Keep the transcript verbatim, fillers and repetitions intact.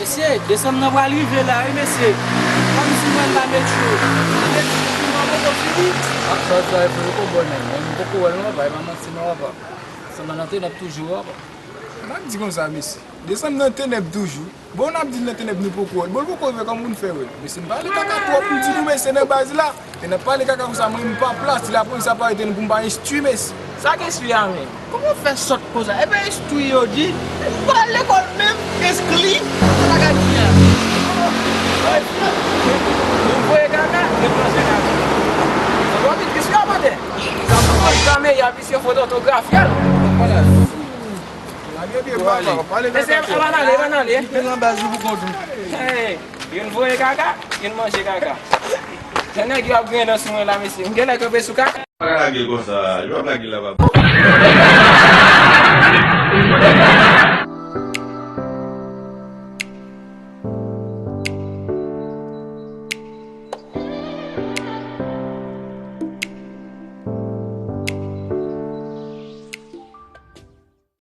Mesye, desanm nan pral rive la, wi, mesye. Kòmsi mwen pa met yo. Met yo, mwen poko fini. Ak sa, sa, e pou yo poko bò, men. Mwen poko wè l non, papa, e pa manti non, papa. Desanm nan nan tenèb toujou, papa. N ap di konsa, mesye. Desanm nan tenèb toujou. Bon, n ap di l nan tenèb, nou poko wè l. Bon, l poko rive, kòman pou n fè wè l? Mesye, n pale kaka twòp, m di nou, mesye, nan baz la. E n ap pale kaka konsa, mwen, m pa plas, si lapolis ap arete nou pou m pa enstwi, mesye. Sa k enstwi a menm? Kòman w fè sòt konsa? E pa enstwi yo di, ou pa al lekòl menm, enskli, sa la ka di a. Vin voye kaka, vin manje kaka. Sa pa vin tris yo, maten. Sa pou konn sa, men y ap eseye foto òtograf yo. Lage pye, papa, pale kaka. Mesye, e pa n ale, e pa n ale. Kite nan baz ou pou kont ou. Hey, youn voye kaka, youn manje kaka. Jan nèg yo ap griyen dan sou mwen la, mesye. M genlè kanpe sou kaka. Pa lage l konsa, yo ap lage l la, papa.